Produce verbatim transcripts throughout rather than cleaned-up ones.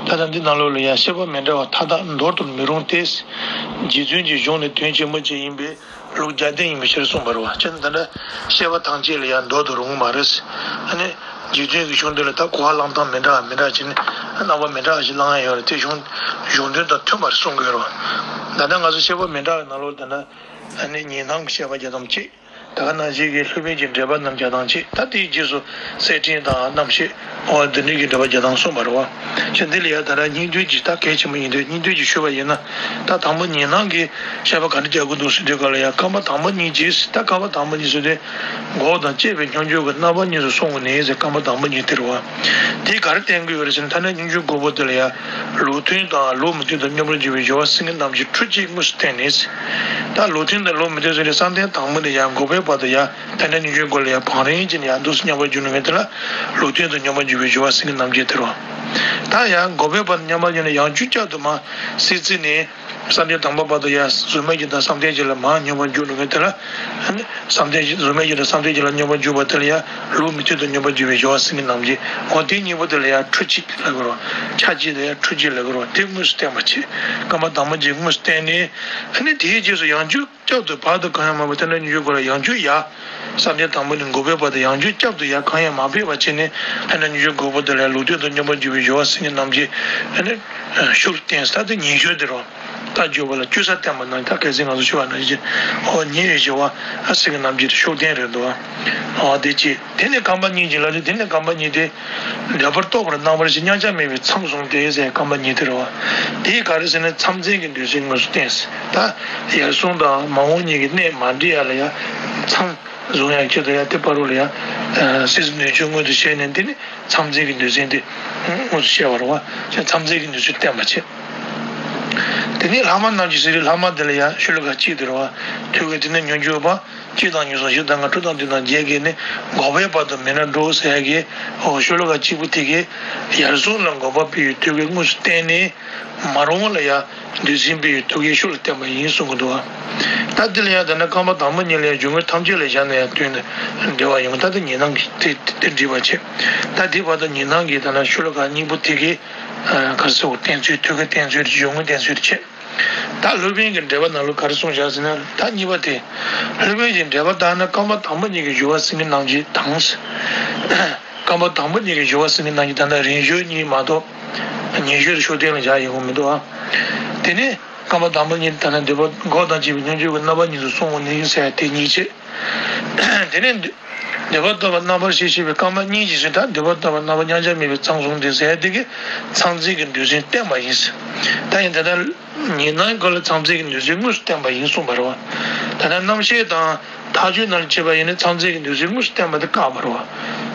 ད་ལྟ་འདི་ནང་ལོགས་ལ་ཡང་བཤད་པ་མི་འདྲ་བ་མཐའ་དག་འདོར་དུ་མི་རུང་སྟེ། རྗེ་བཙུན་གྱི་གཞུང་ནི་དོན་ཆེན་པོ་ཅིག་ཡིན་པས་ལུགས་བརྒྱ་ལྡན་ཡིན་པའི་ཕྱིར་གསུངས་པ་རེད་བ། ཅེས་ད་ལྟ་བཤད་པ་ཐམས་ཅད་ལ་ཡང་འདོར་དུ་རུང་མ་རེད། ཨ་ནི་རྗེ་བཙུན་གྱི་གཞུང་འདི་ལ་ད་གོ་བ་བླང་སྟངས་མི་འདྲ་བ་མི་འདྲ་བ་བྱས་ནས་རྣམ་པ་མི་འདྲ་བ་ཞིག་བླང་ཡ་ཡོད་རེད། དེ་གཞུང་གཞུང་དོན་དང་མཐུན་པར་གསུང་དགོས་རེད་བ། ད་ལྟ་ང་ཚོ་བཤད་པ་མི་འདྲ་བའི་ནང་ལོགས་ལ་ད་ལྟ་ཨ་ནི་ཉི་སྣང་གི་བཤད་པ་བརྒྱ་དང་གཅིག་ད་ག་ནང་བཞིན་གྱི་སློབ་དཔོན་གྱི་འགྲེལ་པ་རྣམས་བརྒྱ་དང་གཅིག་ད་དེའི་རྗེས་སུ་གསེར་ཕྲེང་དང་རྣམ་བཤད། འོ་འདི་འདྲའི་གི་འགྲེལ་པ་བརྒྱ་དང་གསུམ་པ་རེད་བ། ཞེས་འདི་ལ་ཡང་ད་ལྟ་སྙིང་བསྡུས་ཀྱི་ད་གལ་ཆེན་པོ་ཡིན་དུས་སྙིང་བསྡུས་ཀྱི་ཞུས་པ་ཡིན་ན། ད་དང་པོ་ཉི་སྣང་གི་བཤད་པ་ག་འདྲ་རྒྱག་གི་འདུག་ཟེར་དུས་སྐབས་ལ་ཡང་རྐང་པ་དང་པོ་གཉིས་ཀྱིས། ད་རྐང་པ་དང་པོ་གཉིས་ཟེར་དུས་འགོག་དང་བཅས་པའི་སྙོམས་འཇུག་གི་རྣམ་པ་གཉིས་སུ་སོང་བ་ནས་ཟེར། རྐང་པ་དང་པོ་གཉིས་དེ་རེད་བ། དེས་ག་རེ་བསྟན་གྱི་ཡོད་རེད་ཟེར་ན། མཐར་གནས་སྙོམས་འཇུག་དགུ་པོ་དེ་ལ་ཡང་ལུགས་མཐུན་དང་ལུགས་མི་མཐུན་དུ་སྙོམས་པར་འཇུག་པའི་སྦྱོར་བ་སེང་གེ་རྣམ་བསྒྱིངས་ཁྲུ་གཅིག་དངོས་སུ་བསྟན་ནས། ད་ལུགས་མཐུན་དང་ལུགས་མི་མཐུན་ཟེར་ནས་བསམ་གཏན་དང་པོ་ནས་ཡང་འགོག་པའི་བར་དུ་ཡང་མཐར་གནས་སྙོམས་འཇུག་དགུ་ལ་ཡང་བང་རིམ་བྱས་ནས་ཡང་འདུག་སེ་སྙོམས་པར་འཇུག་ནུས་མཁན་དེ་ལ་ལུགས་མཐུན་དུ་སྙོམས་པར་འཇུག་པའི་སྦྱོར་བ་སེང་གེ་རྣམ་བསྒྱིངས་དེ་རེད་བ། ད་ཡང་འགོག་པའི་བར་དུ་སྙོམས་པར་འཇུག་ནས་ཡང་འཇུག་བསྐྱར་དུ་མར་སྲིད་རྩེ་ནས་བསམ་གཏན་དང་པོའི་བར་དུ་ཡང་གཟུགས་མེད་བཞི་དང་བསམ་གཏན་བཞི་ལ་མར་སྙོམས་པར་འཇུག་ནུས་མཁན་དེ་ལ། ཨ་ནི་བསམ་གཏན་བཞི། གཟུགས་མེད་བཞི་དང་བསམ་གཏན་བཞི་ལ་སྙོམས་པར་འཇུག་པ་དེ་ལ་ཡང་ལུགས་མི་མཐུན་དུ་སྙོམས་པར་འཇུག་པའི་སྦྱོར་བ་སེང་གེ་རྣམ་བསྒྱིངས། འོ་དེ་གཉིས་པོ་དེ་ལ་ཡང་ཁྲུ་གཅིག་ལབ་ཀྱི་རེད། ཆ་གཅིག་ལ་ཡང་ཁྲུ་གཅིག་ལབ་ཀྱི་རེད། དེ་དངོས་སུ་བསྟན་པ་བྱས། རྐང་པ་དང་པོ་གཉིས་དངོས་སུ་བསྟན་ནས། ཨ་ནི་དེའི་རྗེས་སུ་ཡང་འཇུག་བསྐྱར་དུ་བར་དུ་གང་ཡང་མ་ཕེབས་མཐར་གནས་སྙོམས་འཇུག་དགུ་ལ་ཡང་འཇུག་ཡང་བསམ་གཏན་དང་པོ་ནས་འགོག་པའི་བར་དུ་ཡང་འཇུག་བསྐྱར་དུ་ཡང་གང་ཡང་མ་ཕེབས་པ་བྱས་ནས། མཐར་གནས་སྙོམས་འཇུག་དགུ་པོ་དེ་ལ་ཡང་ལུགས་མཐུན་དུ་སྙོམས་པར་འཇུག་པའི་སྦྱོར་བ་སེང་གེ་རྣམ་བསྒྱིངས། ཨ་ནི་ཤུགས་བསྟན། ད་དེ་ཉེ་སྦྱོར་དེ་རེད། རྟ་རྒྱུག་པ་ལ་བཅུ་ས་བསྟན་པ་ནང་ད་གལ་སྲིད་ང་ཚོ་ཞུ་བ་ནང་བཞིན། འོ་ཉེ་བའི་སྦྱོར་བ་སེང་གེ་རྣམ་བསྒྱིངས་དེ་ཤུགས་བསྟན་རེད་འདུག་འོ་དེ་གཅིག་དེ་ནས་རྐང་པ་གཉིས་ཀྱི་ལ་རེད། དེ་ནས་རྐང་པ་གཉིས་དེ། འདོད་པར་གཏོགས་པར་སྣང་བར་བྱེད། མཉམ་གཞག་མེད་པའི་མཚམས་བཟུང་སྟེ་ཟེར། རྐང་པ་གཉིས་དེ་རེད་བ། དེ་ག་རེ་ཟེར་ན་མཚམས་འཛིན་གྱི་འདོད་སེམས་དངོས་སུ་བསྟན། ད་ཡར་སོང་དང་མར་འོང་གཉིས་ཀྱི་གནས་མ་འདྲེས་ཡ་ལ་ཡང་མཚམས་བཟུང་ཡ་ཆེད་དུ་ཡང་དེ་བར་དུ་ལ་ཡང་སྲིད་རྩེ་ནུས་ཆུང་མངོན་དུ་བྱས་ནས། དེ་ནི་མཚམས་འཛིན་གྱི་འདོད་སེམས་དེ་དངོས་སུ་བཤད་པ་རེད་བ། མཚམས་འཛིན་གྱི་འདོད་སེམས་བསྟན་པ་བྱེད། དེ་ནས་ལྷག་མ་རྣམས་ཀྱི་ཟེར་རེད། ལྷག་མ་དེ་ལ་ཡང་ཤོ་ལོ་ཀ་གཅིག་དེ་རེད་བ། ཐོད་རྒལ་དེ་ནས་སྙོམས་འཇུག་པ། གཅིག་དང་གཉིས་གསུམ་བཞི་དང་ལྔ། དྲུག་དང་བདུན་དང་བརྒྱད་ཀྱིས་ནི་འགོག་པའི་བར་དུ་མི་འདྲ་འགྲོ་ཟེར་ཡ་གི། འོ་ཤོ་ལོ་ཀ་གཅིག་པོ་དེ་གིས་ཡར་སོང་ལ་འགོག་པ་སྤེལ་བའི་ཐོད་རྒལ་དངོས་སུ་བསྟན་ནས། མར་འོང་ལ་ཡང་འདོད་སེམས་སྤེལ་བའི་ཐོད་རྒལ་ཤུགས་ལ་བསྟན་པ་ཡིན་གསུང་གི་འདུག་བ། ད་འདི་ལ་ཡང་ད་ནི་རྐང་པ་དང་པོ་གཉིས་ལ་ཡང་སྦྱོར་དངོས་ཐམས་ཅད་ལ་བཞག་ན་ཡང་དོན་འགྲེལ་བ་ཡོང་། ད་ལྟ་ཉི་སྣང་གིས་དེ་དེ་འདྲི་བ་བྱེད། ད་དེ་བར་དུ་ཉི་སྣང་གིས་ད་ནི་ཤོ་ལོ་ཀ་གཉིས་པོ་དེ་གིས། ཨ་ག་རེ་ཟེར། འོ་བསྟན་ཚུལ། ཐོད་རྒལ་བསྟན་ཚུལ། སྦྱོར་དངོས་བསྟན་ཚུལ་བྱེད། ད་སློབ་དཔོན་གྱི་འགྲེལ་པ་ནང་ལ་ག་རེ་གསུངས་བཞག་ཟེར་ན། ད་གཉིས་པ་དེ། སློབ་དཔོན་གྱི་འགྲེལ་པ་ལྟར་ན་རྐང་པ་དང་པོ་གཉིས་ཀྱི་སྦྱོར་བ་སེང་གེ་རྣམ་བསྒྱིངས་དང་། རྐང་པ་དང་པོ་གཉིས་ཀྱི་སྦྱོར་བ་སེང་གེ་རྣམ་བསྒྱིངས། ད་ལྟ་རིང་སྦྱོར་གཉིས་མ་གཏོགས་ཉེ་སྦྱོར་ཤུགས་བསྟན་ལ་བཞག་ཡོང་གི་མི་འདུག་ཨ། དེ་ནས་རྐང་པ་དང་པོ་གཉིས་ད་ལྟ་འདོད་པ་འགོག་དང་བཅས་པའི་སྙོམས་འཇུག་གི་རྣམ་པ་གཉིས་སུ་སོང་བ་ནས་ཟེར་དེ་གཉིས་བྱེད། དེ་ནས་འདོད་པར་གཏོགས་པར་སྣང་བར་བྱེད་ཅེས་པའི་རྐང་པ་གཉིས་ཀྱི་ཟེར། ད་འདོད་པར་གཏོགས་པར་སྣང་བ་མཉམ་གཞག་མེད་པའི་མཚམས་བཟུང་སྟེ་ཟེར་དེ་གིས་མཚམས་འཛིན་གྱི་འདོད་སེམས་བསྟན་པ་ཡིན། ད་ཡིན་ད་ལྟ། ཉི་སྣང་གི་སྐབས་ལ་མཚམས་འཛིན་གྱི་འདོད་སེམས་དངོས་སུ་བསྟན་པ་ཡིན་གསུངས་པ་རེད་བ། ད་ལྟ་རྣམ་བཤད་དང་མཐའ་དཔྱོད་ནང་ལ་བྱས་པ་ཡིན་ན་མཚམས་འཛིན་གྱི་འདོད་སེམས་དངོས་སུ་བསྟན་པ་དེ་བཀག་པ་རེད་བ།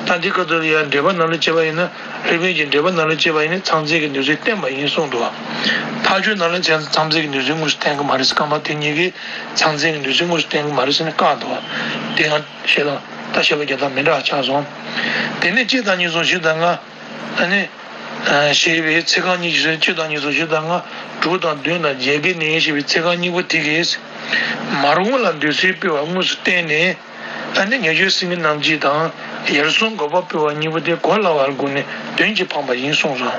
ད་འདི་སྐབས་དུ་ཡང་འགྲེལ་པ་ནང་ལ་བྱས་པ་ཡིན་ན། སློབ་དཔོན་གྱི་འགྲེལ་པ་ནང་ལ་བྱས་པ་ཡིན་ན་མཚམས་འཛིན་གྱི་འདོད་སེམས་བསྟན་པ་ཡིན་གསུངས་འདུག་བ། མཐའ་དཔྱོད་ནང་ལ་བྱས་ན་མཚམས་འཛིན་གྱི་འདོད་སེམས་དངོས་སུ་བསྟན་གྱི་མ་རེད། རྐང་པ་དེ་གཉིས་ཀྱིས་མཚམས་འཛིན་གྱི་འདོད་སེམས་དངོས་སུ་བསྟན་གྱི་མ་རེད་ཟེར་ནས་བཀག་འདུག་བ། དེ་ཡང་བཤད་ལ་ད་བཤད་པ་རྒྱག་སྟངས་མི་འདྲ་བ་ཆགས་སོང་། དེ་ནས་གཅིག་དང་གཉིས་གསུམ་བཞི་དང་ལྔ། ཨ་ནི། ཨ་ཞེས་པའི་ཚིག་རྐང་གཉིས་ཀྱི་ཚེ་གཅིག་དང་གཉིས་གསུམ་བཞི་དང་ལྔ། དྲུག་དང་བདུན་དང་བརྒྱད་ཀྱིས་ནི་ཞེས་པའི་ཚིག་རྐང་གཉིས་པོ་དེ་གིས། མར་འོང་ལ་འདོད་སེམས་སྤེལ་བ་དངོས་སུ་བསྟན་ནས། ཨ་ནི་ཉེ་སྦྱོར་སེང་གེ་རྣམ་བསྒྱིངས་དང་། ཡར་སོང་འགོག་པ་སྤེལ་བ་གཉིས་པོ་དེ་གོ་སླ་བར་དགོངས་ནས་དོན་གྱིས་འཕངས་པ་ཡིན་གསུངས་སོ།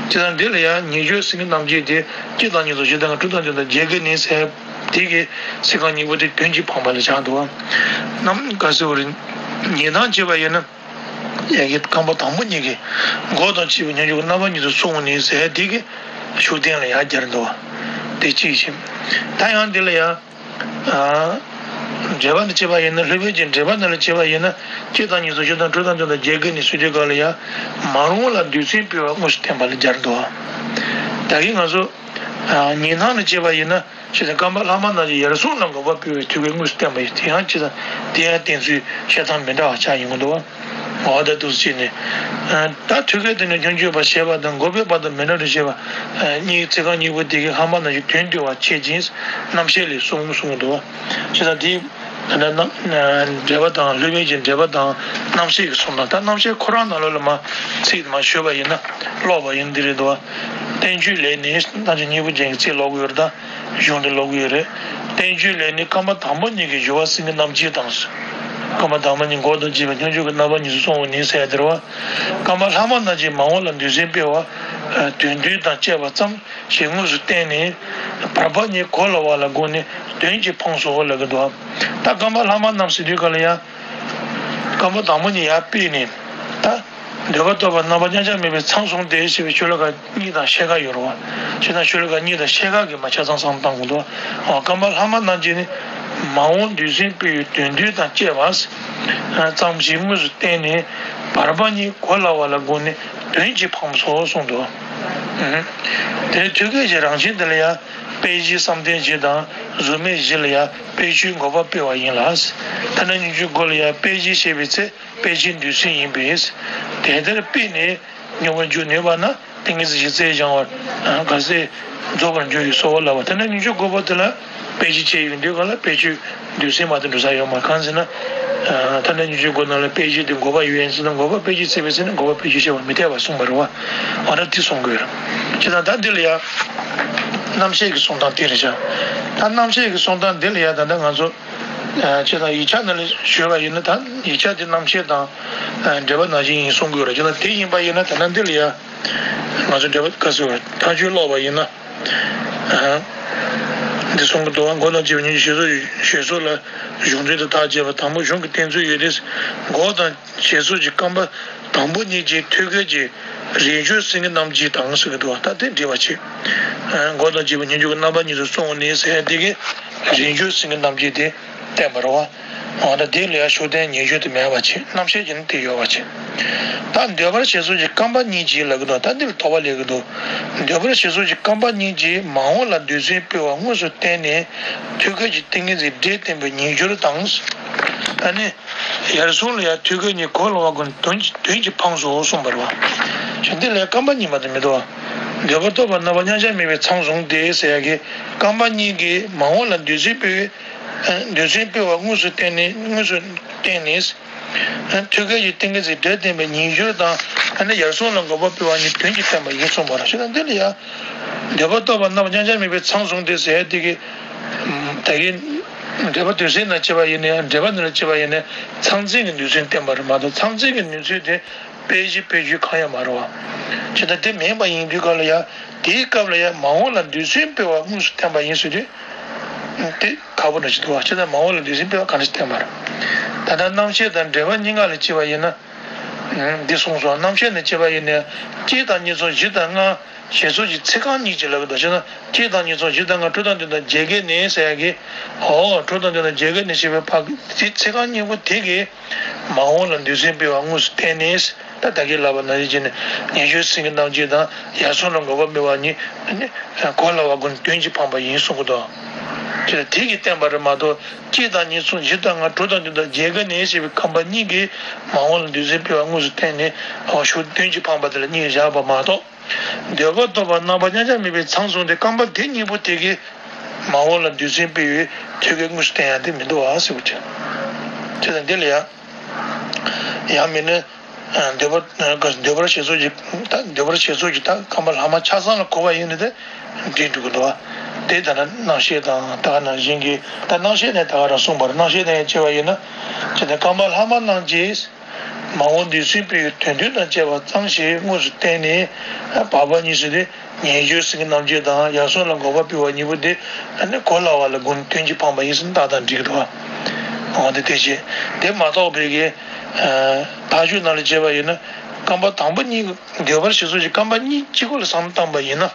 དེ་དང་འདི་ལ་ཡང་ཉེ་སྦྱོར་སེང་གེ་རྣམ་བསྒྱིངས་དེ་གཅིག་དང་གཉིས་གསུམ་བཞི་དང་ལྔ། དྲུག་དང་བདུན་དང་བརྒྱད་ཀྱིས་ནི་ཟེར་དེ་གི་ཚིག་རྐང་གཉིས་པོ་དེ་དོན་གྱིས་འཕངས་པ་ལ་བཞག་འདུག་བ། རྣམ་ག་ཟེར་བ་རེད། ཉི་སྣང་བྱས་པ་ཡིན་ན། ཡ་གི་རྐང་པ་དང་པོ་གཉིས་ཀྱིས་འགོག་དང་བཅས་པའི་སྙོམས་འཇུག་གི་རྣམ་པ་གཉིས་སུ་སོང་བ་ནས་ཟེར་དེ་གི་ཤུགས་བསྟན་ལ་ཡར་སྦྱར་འདུག་བ། དེ་གཅིག་བྱས། ད་ཡང་འདི་ལ་ཡང་། ཨ་འགྲེལ་པ་ནས་བྱས་པ་ཡིན་ན། སློབ་དཔོན་གྱི་འགྲེལ་པ་ནང་ལ་བྱས་པ་ཡིན་ན། གཅིག་དང་གཉིས་གསུམ་བཞི་དང་དྲུག་དང་བདུན་དང་བརྒྱད་ཀྱིས་ནི་ཟེར་དུས་སྐབས་ལ་ཡང་། མར་འོང་ལ་འདོད་སེམས་སྤེལ་བ་དངོས་སུ་བསྟན་པ་ལ་སྦྱར་འདུག་བ། ད་གིན་ང་ཚོ་ཨ་ཉི་སྣང་ནས་བྱས་པ་ཡིན་ན། ཞེས་དང་རྐང་པ་ལྷག་མ་རྣམས་ཀྱི་ཡར་སོང་ལ་འགོག་པ་སྤེལ་བའི་ཐོད་རྒལ་དངོས་སུ་བསྟན་པ་ཡིན། དེ་ཡང་ཅི་ཙམ་དེ་ཡང་བསྟན་ཚུལ་བཤད་སྟངས་མི་འདྲ་བ་ཆགས་ཡོང་གི་འདུག་བ། འོ་ད་འདུག་སེ་བྱས་ནས། ད་ཐོད་རྒལ་དེ་ནི་སྙོམས་འཇུག་པ་ཞེས་པ་དང་འགོག་པའི་བར་དུ་མི་འདྲ་རེ་བྱེད་པ་གཉིས། ཚིག་རྐང་གཉིས་པོ་དེ་གིས་ལྷག་མ་རྣམས་ཀྱི་དོན་བསྡུ་བར་བྱེད་ཅིང་རྣམ་བཤད་ལས་གསུངས་གསུངས་འདུག་བ། ཅི་ཙམ་དེ། ད་ལྟ་རྣམ་འགྲེལ་པ་དང་སློབ་དཔོན་གྱི་འགྲེལ་པ་དང་རྣམ་བཤད་ཀྱི་གསུང་དང་། ད་རྣམ་བཤད་ཁོ་རང་ནང་ལོགས་ལ་མར་ཚིག་དེ་མར་ཞུས་པ་ཡིན་ན་ཀློག་པ་ཡིན་འདི་རེད་འདུག་བ། བསྟན་བཅོས་ལས་ནི་རྣམ་བཤད་སྙིང་པོ་ཅན་གྱི་ཚིག་ཀློག་གི་ཡོད་རེད། ད་གཞུང་དེ་ཀློག་གི་ཡོད་རེད། བསྟན་བཅོས་ལས་ནི་རྐང་པ་དང་པོ་གཉིས་ཀྱི་སྦྱོར་བ་སེང་གེ་རྣམ་བསྒྱིངས་དང་། རྐང་པ་དང་པོ་གཉིས་འགོག་དང་བཅས་པའི་སྙོམས་འཇུག་གི་རྣམ་པ་གཉིས་སུ་སོང་བ་ནི་ཟེར་ཡ་དེ་རེད་བ། རྐང་པ་ལྷག་མ་རྣམས་ཀྱིས་མར་འོང་ལ་འདོད་སེམས་སྤེལ་བ། དོན་བདུན་དང་བཅས་པ་ཙམ་ཞིག་དངོས་སུ་བསྟན་ནས། བར་པ་གཉིས་གོ་སླ་བ་ལ་དགོངས་ནས་དོན་གྱིས་འཕངས་སོ་ལབ་ཀྱི་འདུག། ད་རྐང་པ་ལྷག་མ་རྣམས་ཟེར་དུས་ག་ལ་ཡང་རྐང་པ་དང་པོ་གཉིས་ཡར་ཕུད་ནས། ད་འདོད་པར་གཏོགས་པ་རྣམ་པ་མཉམ་གཞག་མེད་པའི་མཚམས་བཟུང་སྟེ་ཞེས་པའི་ཤོ་ལོ་ཀ་གཉིས་དང་ཕྱེད་ཀ་ཡོད་རེད་བ། བྱས་ཙང་ཤོ་ལོ་ཀ་གཉིས་དང་ཕྱེད་ཀ་གི་མ་ཆ་ཚང་བསམ་བློ་བཏང་དགོས་འདུག། རྐང་པ་ལྷག་མ་རྣམས་ཀྱིས་ནི། མ་འོངས་དུས་གསུམ་དཔེ་ཡི་དོན་བདུན་དང་བཅས་པ་ཙམ་ཞིག་དངོས་སུ་བསྟན་ནས། བར་པ་གཉིས་གོ་སླ་བ་ལ་དགོངས་ནས་དོན་གྱིས་འཕངས་སོ་གསུངས་འདུག། དེ་ཐོད་རྒལ་གྱི་རང་བཞིན་དེ་ལ་ཡང་དཔེ་བཞི་བསམ་གཏན་བཞི་དང་གཟུགས་མེད་བཞི་ལ་ཡང་དཔེ་བཅུའི་འགོག་པ་སྤེལ་བ་ཡིན་ལ། ཐ་ན་སྙོམས་འཇུག་དགུ་ལ་ཡང་དཔེ་བཞི་བཤད་པའི་ཚེ་དཔེ་བཞི་འདོད་སེམས་ཡིན་པས། དེ་ལྟར་སྤེལ་ནས་སྙོམས་པར་འཇུག་ནུས་པ་ན། ཏིང་ངེ་འཛིན་གྱི་རྩལ་སྦྱང་བར་ག་ཚད་རྫོགས་པར་འགྱུར་བའི་གསོལ་བ་ལ་བ། དེ་ནས་སྙོམས་འཇུག་དགུ་པོ་དེ་ལ་དཔེ་བཞི་བྱས་ཡོང་དུས་ག་ལ་དཔེ་བཅུ་འདོད་སེམས་མ་གཏོགས་འགྲོ་ས་ཡོད་མ་རེད། གང་ཟེར་ན། ད་ལྟ་སྙོམས་འཇུག་དགུ་ནང་ལ་དཔེ་བཞི་དེ་འགོག་པ་ཡོད་ཡིན་ཟེར་ན། འགོག་པ་དཔེ་བཞི་བྱས་པའི་ཚེ་ནི་འགོག་པ་དཔེ་བཞི་བཤད་པ་མི་འཐད་པ་གསུངས་པ་རེད་བ། འོ་ན་དེ་གསུང་དགོས་རེད། བྱས་ཙང་ད་འདི་ལ་ཡང་རྣམ་བཤད་ཀྱི་གསུང་སྟངས་དེ་རེད་ཤག། ད་རྣམ་བཤད་ཀྱི་གསུང་སྟངས་འདི་ལ་ཡང་ད་ལྟ་ང་ཚོ། བྱས་ཙང་ཡིག་ཆ་ནང་ལ་ཞུས་པ་ཡིན་ན། ད་ཡིག་ཆ་དེ་རྣམ་བཤད་དང་འགྲེལ་པ་ནང་བཞིན་ཡིན་གསུང་དགོས་རེད། བྱས་ཙང་དེ་ཡིན་པ་ཡིན་ན་ད་ལྟ་འདི་ལ་ཡང་། ང་ཚོ་འགྲེལ་པ་ག་ཟེར་བ། མཐའ་དཔྱོད་ཀློག་པ་ཡིན་ན། འདི་གསུང་གི་འདུག། འགོག་དང་བཅས་པ་གཉིས་ཀྱི་བཞེད་ཚུལ་བཞེད་ཚུལ་ལ་གཞུང་འགྲེལ་དུ་ཐག་བཅད་པ་དང་པོ་གཞུང་གི་བསྟན་ཚུལ་ཡོད་དེ། འགོག་དང་བཅས་ཚུལ་གྱི་རྐང་པ་དང་པོ་གཉིས་ཀྱི་ཐོད་རྒལ་གྱི་རིང་སྦྱོར་སེང་གེ་རྣམ་བསྒྱིངས་དང་ཟེར་གྱི་འདུག། ད་དེ་འགྲེལ་པ་བྱེད། འགོག་དང་བཅས་པ་སྙོམས་འཇུག་གི་རྣམ་པ་གཉིས་སུ་སོང་ནས་ཟེར་ཡ་དེ་གི་རིང་སྦྱོར་སེང་གེ་རྣམ་བསྒྱིངས་དེ། བསྟན་པ་རེད་བ། འོ་ན་དེ་ལ་ཡང་ཤུགས་བསྟན་ཉེ་སྦྱོར་དེ་མེད་པ་བྱེད། རྣམ་བཤད་ཀྱི་ནི་དེ་ཡོད་པ་བྱེད། ད་འདོད་པར་བྱེད་ཚུལ་གྱི་རྐང་པ་གཉིས་ཀྱིས་ལབ་ཀྱི་འདུག། ད་འདི་ལ་དོགས་པ་སླེབས་ཀྱི་འདུག། འདོད་པར་བྱེད་ཚུལ་གྱི་རྐང་པ་གཉིས་ཀྱིས་མ་འོངས་ལ་འདོད་སེམས་སྤེལ་བ་དངོས་སུ་བསྟན་ནས། ཐོད་རྒལ་གྱི་ཏིང་ངེ་འཛིན་སྒྲས་བསྟན་པའི་ཉེ་སྦྱོར་དང་། ཨ་ནི། ཡར་སོང་ལ་ཡང་ཐོད་རྒལ་གཉིས་གོ་སླ་བ་ཀུན་དོན་གྱི་དོན་གྱིས་འཕངས་སོ་གསུངས་པ་རེད་བ། བྱས་འདི་ལ་རྐང་པ་གཉིས་མ་གཏོགས་མི་འདུག་བ། འདོད་པར་གཏོགས་པ་རྣམ་པ་མཉམ་གཞག་མེད་པའི་མཚམས་བཟུང་སྟེ་ཟེར་ཡ་གི་རྐང་པ་གཉིས་ཀྱིས་མ་འོངས་ལ་འདོད་སེམས་སྤེལ་བའི། འདོད་སེམས་སྤེལ་བ་དངོས་སུ་བསྟན་ནས། དངོས་སུ་བསྟན་ནས། ཐོད་རྒལ་གྱི་ཏིང་ངེ་འཛིན་སྒྲས་བསྟན་པའི་ཉེ་སྦྱོར་དང་། ཨ་ནི་ཡར་སོང་ལ་འགོག་པ་སྤེལ་བ་གཉིས་དོན་གྱིས་བསྟན་པ་ཡིན་གསུངས་པ་རེད། བྱས་ཙང་འདི་ལ་ཡང་། འདོད་པར་གཏོགས་པ་རྣམ་པ་མཉམ་གཞག་མེད་པའི་མཚམས་བཟུང་སྟེ་ཟེར་ཡ་དེ་གི། ད་གི། འགྲེལ་པ་དོན་གསལ་ནང་བྱས་པ་ཡིན་ནའི། འགྲེལ་པ་ནང་ལ་བྱས་པ་ཡིན་ནའི། མཚམས་འཛིན་གྱི་ནུས་ཚུལ་བསྟན་པ་རེད་མ་གཏོགས། མཚམས་འཛིན་གྱི་ནུས་ཚུལ་དེ་དཔེ་གཞི་དཔེ་བརྗོད་གང་ཡང་མ་རེད་བ། བྱས་ཙང་དེ་མིན་པ་ཡིན་དུས་ག་ལ་ཡང་། དེའི་སྐབས་ལ་ཡང་མ་འོངས་ལ་འདོད་སེམས་སྤེལ་བ་དངོས་སུ་བསྟན་པ་ཡིན་ཟེར་དུས། དེ་ཁག་པོ་འདྲ་ཞིག་འདུག་བ། བྱས་ཙང་མ་འོངས་ལ་འདོད་སེམས་སྤེལ་བ་གང་འདྲ་ཞིག་བསྟན་པ་རེད། ད་ལྟ་རྣམ་བཤད་དང་འགྲེལ་པ་གཉིས་ཀ་ལ་བྱས་པ་ཡིན་ན། འདི་གསུངས་སོང་། རྣམ་བཤད་ནས་བྱས་པ་ཡིན་ན། གཅིག་དང་གཉིས་མཚུངས་བཞི་དང་ལྔ། ཞེས་སོགས་ཀྱི་ཚིག་རྐང་གཉིས་ཀྱིས་ལབ་ཀྱི་འདུག། བྱས་ན་གཅིག་དང་གཉིས་མཚུངས་བཞི་དང་ལྔ། དྲུག་དང་བདུན་དང་བརྒྱད་བརྒལ་ནས་ཟེར་ཡ་གི། འོ། དྲུག་དང་བདུན་དང་བརྒྱད་བརྒལ་ནས་ཞེས་པའི་ཕ་གི་ཚིག་རྐང་གཉིས་པོ་དེ་གིས་མ་འོངས་ལ་འདོད་སེམས་སྤེལ་བ་དངོས་སུ་བསྟན་ནས། ད་ད་གིན་ལབ་པ་ནང་བཞིན་བྱས་ནས་ཉེ་སྦྱོར་སེང་གེ་རྣམ་བསྒྱིངས་དང་ཡར་སོང་ལ་འགོག་པ་སྤེལ་བ་གཉིས་ནི་གོ་སླ་བ་ཀུན་དོན་གྱིས་འཕངས་པ་ཡིན་གསུང་གི་འདུག། བྱས་ཙང་དེ་གིས་བསྟན་པ་རེད་མ་གཏོགས། གཅིག་དང་གཉིས་མཚུངས་བཞི་དང་ལྔ། དྲུག་དང་བདུན་དང་བརྒྱད་བརྒལ་ནས་ཞེས་པའི་རྐང་པ་གཉིས་ཀྱིས་མ་འོངས་ལ་འདོད་སེམས་སྤེལ་བ་དངོས་སུ་བསྟན་ནས། འོ། ཤུགས་དོན་གྱིས་འཕངས་པ་དེ་ལ་གཉིས་བཞག་པ་མ་གཏོགས། འདོད་པར་གཏོགས་པ་རྣམ་པ་མཉམ་གཞག་མེད་པའི་མཚམས་བཟུང་སྟེ། རྐང་པ་དེ་གཉིས་པོ་དེ་གིས་མ་འོངས་ལ་འདོད་སེམས་སྤེལ་བའི་ཐོད་རྒལ་དངོས་སུ་བསྟན་ཡ་དེ་མི་འདུག་ཨ་ཟེར་བ་ཅིག། བྱས་ཙང་འདི་ལ་ཡང་། ཡང་མིན་ན། འདོད་པར། འདོད་པར་བྱེད་ཚུལ་གྱི། ད་འདོད་པར་བྱེད་ཚུལ་གྱི་ད་རྐང་པ་ལྷག་མ་ཆ་ཚང་ལ་གོ་བ་ཡིན་ན་དེ་འགྲིག་འགྲོ་གི་འདུག་བ། དེ་ད་ནི་རྣམ་བཤད་དང་ད་ག་ནང་བཞིན་གྱི། ད་རྣམ་བཤད་ནས་ད་ག་རང་གསུངས་པར། རྣམ་བཤད་ནས་བྱས་པ་ཡིན་ན། བྱས་ཙང་རྐང་པ་ལྷག་མ་རྣམས་ཀྱིས། མ་འོངས་འདོད་སེམས་སྤེལ་བའི་དོན་བདུན་དང་བཅས་པ་ཙམ་ཞིག་དངོས་སུ་བསྟན་ནས། བར་པ་གཉིས་སུ་དེ། ཉེ་སྦྱོར་སེང་གེ་རྣམ་བསྒྱིངས་དང་ཡར་སོང་ལ་འགོག་པ་སྤེལ་བ་གཉིས་པོ་དེ། ཨ་ནི་གོ་སླ་བ་ལ་དགོངས་ནས་དོན་གྱིས་འཕངས་པ་ཡིན་ཟེར་ན་ཏག་ཏག་འགྲིག་གི་འདུག་བ། འོ་དེ་དེ་བྱས། དེ་མ་གཏོགས་པའི་གི། ཨ། མཐའ་དཔྱོད་ནང་ལ་བྱས་པ་ཡིན་ན། རྐང་པ་དང་པོ་གཉིས། འདོད་པར་བྱེད་ཚུལ་གྱི་རྐང་པ་གཉིས་གཅིག་པོ་ལ་བསམ་བློ་བཏང་པ་ཡིན་ན།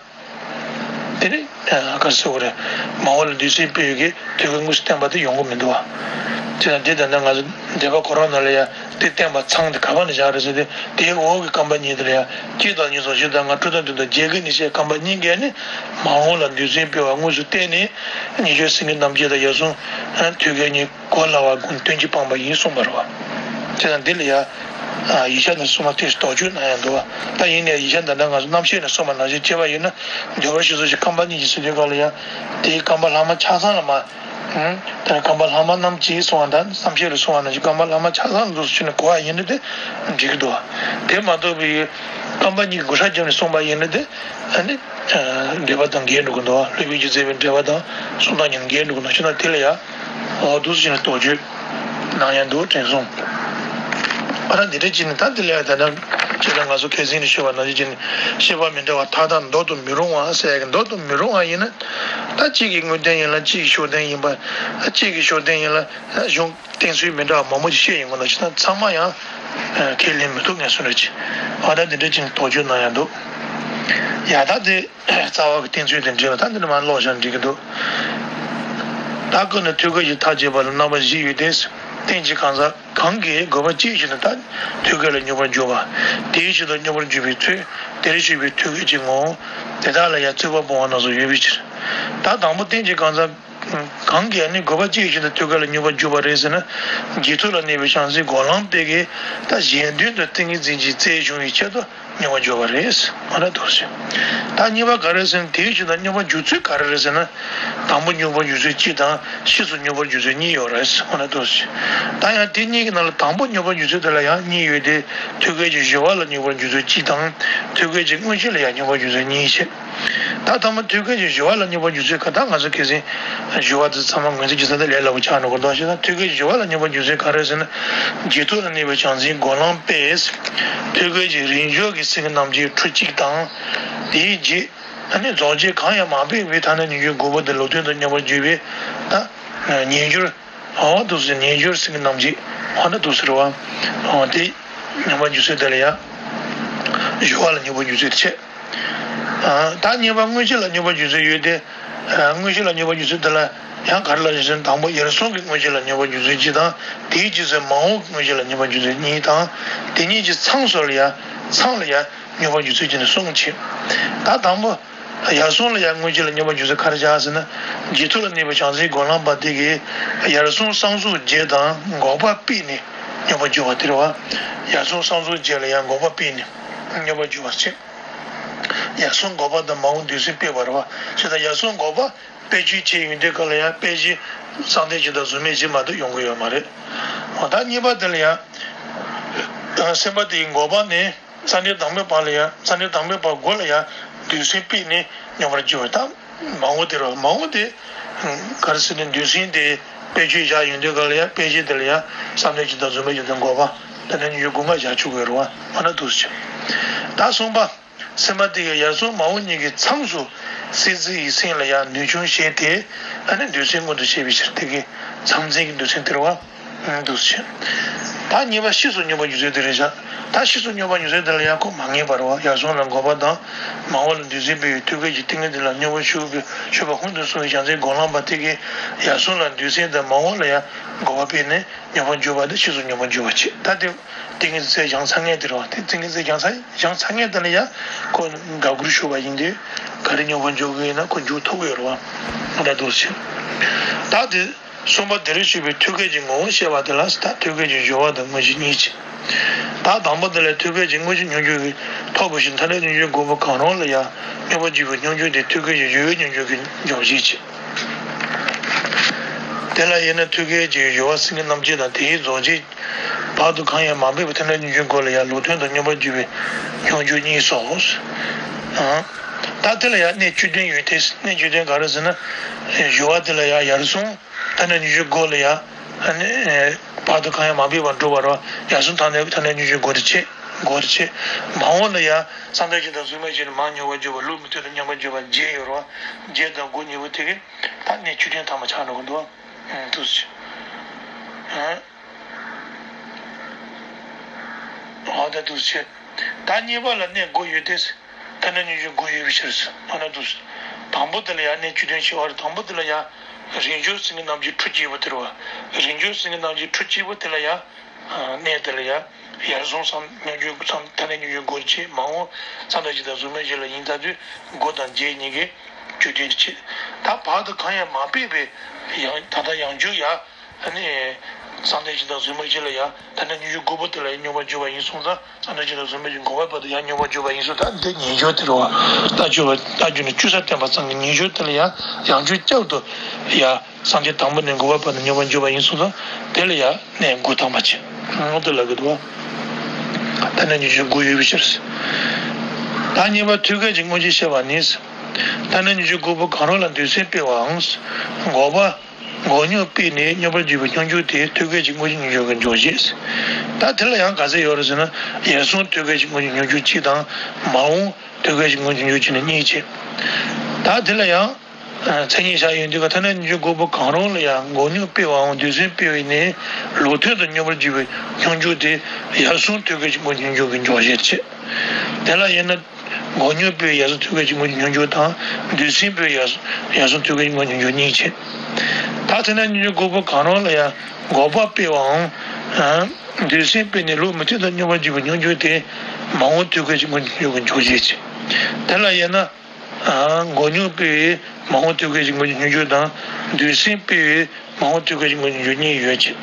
དེ་ནི། ཨ། ག་རེ་ཟེར་དགོས་རེད། མ་འོངས་ལ་འདོད་སེམས་སྤེལ་བའི་གི་ཐོད་རྒལ་དངོས་སུ་བསྟན་པ་དེ་ཡོང་གི་མི་འདུག་བ། དེ་ན་དེ་ལྟར་ན་ང་ཚོ་འདོད་པ་ཁོ་རང་ནང་ལ་ཡང་དེ་བསྟན་པ་ཚང་དེ་ག་པ་ནས་བཞག་རེད་ཟེར་ཏེ། དེའི་འོག་གི་རྐང་པ་གཉིས་དེ་ལ་ཡང་གཅིག་དང་གཉིས་མཚུངས་བཞི་དང་ལྔ། དྲུག་དང་བདུན་དང་བརྒྱད་བརྒལ་ནས་ཞེས་རྐང་པ་གཉིས་ཀས་ནི་མ་འོངས་ལ་འདོད་སེམས་སྤེལ་བ་དངོས་སུ་བསྟན་ནས། ཉེ་སྦྱོར་སེང་གེ་རྣམ་བསྒྱིངས་དང་ཡར་སོང་ཐོད་རྒལ་གཉིས་གོ་སླ་བ་ཀུན་དོན་གྱིས་འཕངས་པ་ཡིན་གསུངས་པ་རེད་བ། བྱས་ཙང་འདི་ལ་ཡང་། ཨ། ཡིག་ཆ་ནས་གསུངས་པ་དེ་དོགས་གཅོད་གནང་ཡ་འདུག་བ། ད་ཡིན་ནའི་ཡིག་ཆ་འདི་འདྲ་ང་ཚོ་རྣམ་བཤད་ནས་གསུངས་པ་ནང་བཞིན་བྱས་པ་ཡིན་ན། འདོད་པར་བྱེད་ཚུལ་གྱི་རྐང་པ་གཉིས་ཀྱིས་ཟེར་དུས་ག་ལ་ཡང་། དེའི་རྐང་པ་ལྷག་མ་ཆ་ཚང་ལ་མ། ཨང་། དེ་ནས་རྐང་པ་ལྷག་མ་རྣམས་ཀྱིས་གསུངས་པ་དང་། རྣམ་བཤད་ལ་གསུངས་པ་ནང་བཞིན་རྐང་པ་ལྷག་མ་ཆ་ཚང་ལ་འདུག་སེ་བྱས་ནས་གོ་བ་ཡིན་ན་དེ་འགྲིག་གི་འདུག་བ། དེ་མ་གཏོགས་པའི་རྐང་པ་གཉིས་ཀྱི་བགོ་བཤའ་བརྒྱབ་ནས་གསུངས་པ་ཡིན་ན་དེ། ཨ་ནི། ཨ། འགྲེལ་པ་དང་འགལ་འགྲོ་གི་འདུག་བ། སློབ་དཔོན་གྱིས་མཛད་པའི་འགྲེལ་པ་དང་གསུང་སྟངས་གཉིས་འགལ་འགྲོ་གི་འདུག། བྱས་ན་དེ་ལ་ཡང་། འོ། འདུག་སེ་བྱས་ནས་དོགས་གཅོད་གནང་ཡ་འདུག། དྲན་སོང་། ཨ་ད་འདི་འདྲ་ཅིག་ནི་ད་འདི་ལས་ད་ནི་ཅི་ལ་ང་ཚོ་ཁ་སང་ནས་ཤོད་པ་ནང་བཞིན་ཅིག་ནི་ཤེས་པ་མི་འདྲ་བ་མཐའ་དག་འདོར་དུ་མི་རུང་བ་ཟེར་ཡ་གི་འདོར་དུ་མི་རུང་བ་ཡིན་ན། ད་གཅིག་གི་དངོས་བསྟན་ཡིན་ལ་གཅིག་གི་ཤུགས་བསྟན་ཡིན་པ། གཅིག་གི་ཤུགས་བསྟན་ཡིན་ལ་གཞུང་བསྟན་ཚུལ་མི་འདྲ་བ་མང་པོ་ཞིག་བཤད་ཡོང་གི་འདུག་ཅེ་ན་ཚང་མ་ཡང་ཁས་ལེན་མི་ཐུབ་ངེས་སོང་རེད་ཅེ། ཨ་ད་འདི་འདྲ་ཅིག་ནི་དོགས་གཅོད་གནང་ཡ་འདུག་ཡ་ད་དེ་རྩ་བ་གི་བསྟན་ཚུལ་དེ་འདྲ་ལ་ད་འདི་ནི་མ་ཀློག་བཞག་འགྲིག་གི་འདུག་ད་ཀུན་ནས་ཐོད་རྒལ་གྱི་མཐའ་བརྒྱད་པ་ལ་རྣམ་པ་བཞི་ཡོད་དེ། རྟེན་གྱི་གང་ཟག་གང་གིས་དགོས་པ་གཅིག་བཞིན་དུ་ཐོད་རྒལ་ལ་སྙོམས་པར་འཇུག་པ། དེའི་ཕྱིར་དུ་སྙོམས་པར་འཇུག་པའི་ཚུལ་དེར་ཞུགས་པའི་ཐོད་རྒལ་གྱི་ངོ་བོ་དེ་དག་ལ་ཡང་རྩོད་པ་སྤོང་བ་རྣམས་སུ་ཡོད་པའི་ཕྱིར། ད་དང་པོ་རྟེན་གྱི་གང་ཟག་གང་གིས་ནི་དགོས་པ་གཅིག་བཞིན་དུ་ཐོད་རྒལ་ལ་སྙོམས་པར་འཇུག་པ་རེད་ཟེར་ན། རྗེས་ཐོབ་ལ་གནས་པའི་བྱང་སེམས་སྒོམ་ལམ་པས་ཀྱིས་ད་གཞན་དོན་དུ་ཏིང་ངེ་འཛིན་གྱི་རྩལ་སྦྱོང་བའི་ཆེད་དུ་སྙོམས་པར་འཇུག་པ་རེད། འོ་ན་འདུག་ཟེར། ད་གཉིས་པ་ག་རེ་ཟེར་ན་དེའི་ཕྱིར་དུ་སྙོམས་པར་འཇུག་ཚུལ་ག་རེ་རེད་ཟེར་ན། དང་པོ་སྙོམས་པར་འཇུག་ཚུལ་གཅིག་དང་ཕྱིས་སུ་སྙོམས་པར་འཇུག་ཚུལ་གཉིས་ཡོད་རེད། འོ་ན་འདུག་ཟེར། ད་ཡང་དེ་གཉིས་ཀྱི་ནང་ལ་དང་པོ་སྙོམས་པར་འཇུག་ཚུལ་དེ་ལ་ཡང་གཉིས་ཡོད་དེ། ཐོད་རྒལ་གྱི་སྦྱོར་བ་ལ་སྙོམས་པར་འཇུག་ཚུལ་གཅིག་དང་། ཐོད་རྒལ་གྱི་དངོས་གཞི་ལ་ཡང་སྙོམས་པར་འཇུག་ཚུལ་གཉིས་བཤད། ད་ཐ་མ་ཐོད་རྒལ་གྱི་སྦྱོར་བ་ལ་སྙོམས་པར་འཇུག་ཚུལ་ག་ད་ང་ཚོ་ཁ་སང་སྦྱོར་བ་དེ་ཚང་མ་ངོས་འཛིན་བྱེད་ས་དེ་ལས་སླ་པོ་ཆགས་འགྲོ་གི་འདུག་ཞེ་ན། ཐོད་རྒལ་གྱི་སྦྱོར་བ་ལ་སྙོམས་པར་འཇུག་ཚུལ་ག་རེ་ཟེར་ན། རྗེས་ཐོབ་ལ་གནས་པའི་བྱང་སེམས་སྒོམ་ལམ་པས། ཐོད་རྒལ་གྱི་རིང་སྦྱོར་གྱི་སེམས་རྣམ་འབྱེད་ཁྲུ་གཅིག་དང་། དེའི་རྗེས་ཨ་ནི་རྫོགས་བྱེད་གང་ཡང་མ་སྤེལ་བའི་ཐ་ན་སྙོམས་འཇུག་དགུ་པོ་དེ་ལུགས་མཐུན་དུ་སྙོམས་པར་འཇུག་པའི་ད་ཉེ་སྦྱོར། འོ་འདུག་ཟེར། ཉེ་སྦྱོར་སེམས་ཀྱི་རྣམ་འབྱེད་འོ་ན་འདུག་ཟེར་བ། འོ་དེ་སྙོམས་པར་འཇུག་ཚུལ་དེ་ལ་ཡང་སྦྱོར་བ་ལ་སྙོམས་པར་འཇུག་ཚུལ་དེ་བྱས། ཨ་ད་གཉིས་པ་དངོས་གཞི་ལ་སྙོམས་པར་འཇུག་ཚུལ་ཡོད་དེ། ཨ་དངོས་གཞི་ལ་སྙོམས་པར་འཇུག་ཚུལ་དེ་ལ་ཡང་ག་རེ་ལབ་ཞེས་ཟེར་ན། དང་པོ་ཡར་སོང་གི་དངོས་གཞི་ལ་སྙོམས་པར་འཇུག་ཚུལ་གཅིག་དང་། དེའི་རྗེས་སུ་མར་འོང་གི་དངོས་གཞི་ལ་སྙོམས་པར་འཇུག་ཚུལ་གཉིས་དང་། དེ་གཉིས་ཀྱི་མཚམས་སུ་ལ་ཡང་མཚམས་ལ་ཡང་སྙོམས་པར་འཇུག་ཚུལ་གྱི་ནི་གསུམ་བྱས། ད་དང་པོ་ཡར་སོང་ལ་ཡང་དངོས་གཞི་ལ་སྙོམས་པར་འཇུག་ཚུལ་ག་རེ་བྱ་ཟེར་ན། རྗེས་ཐོབ་ལ་གནས་པའི་བྱང་སེམས་སྒོམ་ལམ་པ་དེ་གིས་ཡར་སོང་བསམ་གཟུགས་བརྒྱད་དང་འགོག་པ་སྤེལ་ནས་སྙོམས་པར་འཇུག་པ་དེ་རེད་བ། ཡར་སོང་བསམ་གཟུགས་བརྒྱད་ལ་ཡང་འགོག་པ་སྤེལ་ནས་སྙོམས་པར་འཇུག་པ་བྱེད། ཡར་སོང་འགོག་པ་དང་མར་འོང་འདོད་སེམས་སྤེལ་བ་རེད་བ། བྱས་ཙང་ཡར་སོང་འགོག་པ་སྤེལ་བྱེད་ཡོང་དུས་སྐབས་ལ་ཡང་སྤེལ་བྱེད་བསམ་གཏན་བཞི་དང་གཟུགས་མེད་བཞི་མ་གཏོགས་ཡོང་གི་ཡོད་མ་རེད། འོ་ད་གཉིས་པ་དེ་ལ་ཡང་སེམས་པ་དེའི་འགོག་པ་ནི། བསམ་གཏན་དང་པོའི་བར་ལ་ཡང་། བསམ་གཏན་དང་པོའི་བར་དགུ་ལ་ཡང་འདོད་སེམས་སྤེལ་ནས་སྙོམས་པར་འཇུག་པ་དང་། མར་འོང་དེ་རེད་བ། མར་འོང་དེ་ག་རེ་ཟེར་ན། འདོད་སེམས་དེ་སྤེལ་བྱེད་བཞག་ཡོང་དུས་སྐབས་ལ་ཡང་སྤེལ་བྱེད་དེ་ལ་ཡང་བསམ་གཏན་བཞི་དང་གཟུགས་མེད་བཞི་དང་འགོག་པ་དེ་ནས་སྙོམས་འཇུག་སྒོ་ལྔ་བཞག་ཆོག་གི་རེད་བ། འོ་ན་འདུག་སེ་བྱས། ད་གསུམ་པ། སེམས་པ་དེ་ཡང་ཡར་སོང་མར་འོང་གཉིས་ཀྱི་མཚམས་སུ་སྲིད་རྩེ་ཡི་སེམས་ལ་ཡང་ནུས་ཆུང་བྱས་ཏེ། ཨ་ནི་འདོད་སེམས་མངོན་དུ་བྱས་པའི་ཕྱིར། དེ་གའི་མཚམས་འཛིན་གྱི་འདོད་སེམས་དེ་རེད་བ། འདུག་སེ་བྱས། ད་གཉིས་པ་ཕྱིས་སུ་སྙོམས་པར་འཇུག་ཚུལ་དེ་རེད་བཞག་ད་ཕྱིས་སུ་སྙོམས་པར་འཇུག་ཚུལ་དེ་ལ་ཡང་ཁོ་མ་ངེས་པ་རེད་བ། ཡར་སོང་ལ་འགོག་པ་དང་། མར་འོང་ལ་འདོད་སེམས་སྤེལ་བའི་ཐོད་རྒལ་གྱི་ཏིང་ངེ་འཛིན་ལ་སྙོམས་པར་ཞུགས་པའི་ཞུགས་པ་ཀུན་ཏུ་སོང་བའི་བྱང་སེམས་སྒོམ་ལམ་པ་དེ་གིས་ཡར་སོང་ལ་འདོད་སེམས་དང་མར་འོང་ལ་ཡང་འགོག་པ་སྤེལ་ནས་སྙོམས་པར་འཇུག་པ་དེ་ཕྱིས་སུ་སྙོམས་པར་འཇུག་པ་བྱེད། ད་དེ་ཏིང་ངེ་འཛིན་རྩལ་སྦྱངས་ཚར་མཁན་དེ་རེད་བ། དེ་ཏིང་ངེ་འཛིན་སྦྱངས་ཚར་སྦྱངས་ཚར་མཁན་དེ་ལ་ཡང་ཁོ་དགའ་མགུར་ཞུགས་པ་ཡིན་དུས་ག་རེ་སྙོམས་པར་འཇུག་གི་ཡིན་ན་ཁོ་འཇུག་ཐུབ་ཀྱི་ཡོད་རེད་བ། འོ་ད་འདུག་སེ་བྱས། ད་དེ། གསུམ་པ་དེར་ཞུགས་པའི་ཐོད་རྒལ་གྱི་ངོ་བོ་བཤད་པ་དེ་ལ། ད་ཐོད་རྒལ་གྱི་སྦྱོར་བ་དང་དངོས་གཞི་གཉིས་བྱས། ད་དང་པོ་དེ་ལ་ཐོད་རྒལ་གྱི་དངོས་གཞི་སྙོམས་འཇུག་གི་ཐོབ་པ་བཞིན་ཐ་སྙད་སྙོམས་འཇུག་དགུ་པོ་གང་རུང་ལ་ཡང་སྙོམས་པར་འཇུག་པའི་སྙོམས་འཇུག་དེ་ཐོད་རྒལ་གྱི་སྦྱོར་བའི་སྙོམས་འཇུག་གི་སྦྱོར་བྱེད་བྱེད། དེ་ལ་དབྱེ་ན་ཐོད་རྒལ་གྱི་སྦྱོར་བ་སེམས་ཀྱི་རྣམ་འབྱེད་དང་། དེའི་རྫོགས་བྱེད་བར་དུ་གང་ཡང་མ་སྤེལ་བའི་ཐ་སྙད་སྙོམས་འཇུག་དགུ་ལ་ཡང་ལུགས་མཐུན་དུ་སྙོམས་པར་འཇུག་པའི་སྙོམས་འཇུག་གཉིས་སོ། ད་དེ་ལ་ཡང་གནད་བཅུ་བདུན་ཡོད་དེ། གནད་བཅུ་བདུན་ག་རེ་ཟེར་ན། སྦྱོར་བ་དེ་ལ་ཡང་ཡར་སོང་ཐ་སྙད་སྙོམས་འཇུག་དགུ་ལ་ཡང་། ཨ་ནི། བར་དུ་གང་ཡང་མ་སྤེལ་བར་འགྲོ་བ་རེད་བ། ཡར་སོང་ཐ་སྙད་ཐ་སྙད་སྙོམས་འཇུག་དགུ་དེ་བྱེད། དགུ་དེ་བྱེད། མར་འོང་ལ་ཡང་བསམ་གཏན་བཞི་དང་གཟུགས་མེད་བཞི་ནས་མར་སྙོམས་པར་འཇུག་པ། ལུགས་མི་མཐུན་དུ་སྙོམས་པར་འཇུག་པ་བརྒྱད་ཡོད་རེད་བ། བརྒྱད་དང་དགུ་གཉིས་པོ་དེ་གིས་ད་གནད་བཅུ་བདུན་ཐ་མ་ཆགས་འགྲོ་གི་འདུག་ཨ་འདུག་སེ་བྱས། འོ་ད་འདུག་སེ་བྱས། ད་གཉིས་པ་ལ་གནད་དགུ་ཡོད་དེ། ཐ་སྙད་སྙོམས་འཇུག་དགུ་ཡོད་པའི་ཕྱིར། འོ་ན་འདུག་སེ། དང་པོ་དེ་ལ་ཡང་གནད་བཅུ་བདུན་ཞེས་པ་རེད། དང་པོ་དེ་ལ་ཡང་རིང་སྦྱོར་སེམས་ཀྱི་རྣམ་འབྱེད་ཁྲུ་གཅིག་པོ་དེ་རེད་བ། རིང་སྦྱོར་སེམས་ཀྱི་རྣམ་འབྱེད་ཁྲུ་གཅིག་པོ་དེ་ལ་ཡང་། གནད་དེ་ལ་ཡང་། ཡར་སོང་བསམ་སྙོམས་འཇུག་བསམ་ཐ་སྙད་སྙོམས་འཇུག་དགུ་བྱེད། མར་འོང་བསམ་གཏན་བཞི་དང་གཟུགས་མེད་བཞི་ལ་ཡིན་ད་དུས་དགུ་དང་བརྒྱད་གཉིས་ཀྱིས་བཅུ་བདུན་བྱེད། ད་བར་དུ་གང་ཡང་མ་སྤེལ་བའི་ཡང་ད་ལྟ་ཡང་འཇུག་ཡ། ཨ་ནི། བསམ་གཏན་བཞི་དང་གཟུགས་མེད་བཞི་ལ་ཡང་ཐ་སྙད་སྙོམས་འཇུག་དགུ་པོ་དེ་ལ་ཡང་སྙོམས་པར་འཇུག་པ་ཡིན་སོང་ཙང་། བསམ་གཏན་བཞི་དང་གཟུགས་མེད་བཞི་འགོག་པའི་བར་དུ་ཡང་སྙོམས་པར་འཇུག་པ་ཡིན་སོང་། ད་འདི་ཉེ་སྦྱོར་དེ་རེད་བ། ལྟ་སྤྱོད་པ་ལྟ་སྤྱོད་ནི་བཅུ་ས་བསྟན་པ་ཙམ་གྱི་ཉེ་སྦྱོར་དེ་ལ་ཡང་ཡང་འཇུག་བསྐྱར་དུ་ཡ། བསམ་གཏན་དང་པོ་ནས་འགོག་པའི་བར་དུ་སྙོམས་པར་འཇུག་པ་ཡིན་སོང་ཙང་། དེ་ལ་ཡང་གནད་དགུ་ཐམ་པ་བྱེད། འོ་དེ་ལ་གི་འདུག་བ། ད་གནད་སྙོམས་འཇུག་དགུ་ཡོད་པའི་ཕྱིར། ད་གཉིས་པ་ཐོད་རྒལ་གྱི་དངོས་གཞི་བཤད་པ་ནི། ད་གནད་སྙོམས་འཇུག་དགུ་པོ་གང་རུང་ལ་འདོད་སེམས་སྤེལ་བའམ། འགོག་པ། འགོག་སྙོམས་སྤེལ་ནས་སྙོམས་པར་འཇུག་པའི་སྙོམས་འཇུག་དེ་ཐོད་རྒལ་གྱི་དངོས་གཞི་སྙོམས་འཇུག་གི་འཇོག་བྱེད། ད་དེ་ལ་ཡང་ག་ཚོད་ཡོད་རེད་ཟེར་ན། ཡར་སོང་ཐོད་རྒལ་གྱི་དངོས་གཞི་སྙོམས་འཇུག་གཅིག་དང་། མར་འོང་ཐོད་རྒལ་གྱི་དངོས་གཞི་སྙོམས་འཇུག་བྱས་ནས་གཉིས་བྱེད། ད་དེ་ལ་ཡང་མཚན་ཉིད་བཞག་ཡོང་དུས་ཀ་ཐ་སྙད་སྙོམས་འཇུག་འགོག་པ་གང་རུང་ལ་ཡང་འགོག་སྙོམས་སྤེལ་བའམ་འདོད་སེམས་སྤེལ་བས་ནི་ལུགས་མཐུན་དུ་སྙོམས་པར་འཇུག་པའི་སྙོམས་འཇུག་དེ་ཡར་སོང་ཐོད་རྒལ་གྱི་དངོས་གཞི་སྙོམས་འཇུག་གི་འཇོག་བྱེད་བྱེད། དེ་ལ་དབྱེ་ན། འགོག་སྙོམས་སྤེལ་བའི་ཡར་སོང་ཐོད་རྒལ་གྱི་དངོས་གཞི་སྙོམས་འཇུག་དང་། འདོད་སེམས་སྤེལ་བའི་ཡར་ཡར་སོང་ཐོད་རྒལ་གྱི་དངོས་གཞི་སྙོམས་འཇུག་གཉིས་བྱེད། ད་དེ་ནས་སྙོམས་འཇུག་འགོག་པ་གང་རུང་ལ་ཡང་འགོག་པ་སྤེལ་བའམ། ཨ། འདོད་སེམས་སྤེལ་ནས་ལུགས་མི་མཐུན་དུ་སྙོམས་པར་འཇུག་པའི་སྙོམས་འཇུག་དེ་མར་འོང་ཐོད་རྒལ་གྱི་དངོས་གཞི་སྙོམས་འཇུག་གི་འཇོག་བྱེད་བྱེད། དེ་ལ་དབྱེ་ན། ཨ། འགོག་སྙོམས་སྤེལ་བའི་མར་འོང་ཐོད་རྒལ་གྱི་དངོས་གཞི་སྙོམས་འཇུག་དང་། འདོད་སེམས་སྤེལ་བའི་མར་འོང་ཐོད་རྒལ་གྱི་དངོས་གཞི་སྙོམས་འཇུག་གཉིས་ཡོད་ཅེས།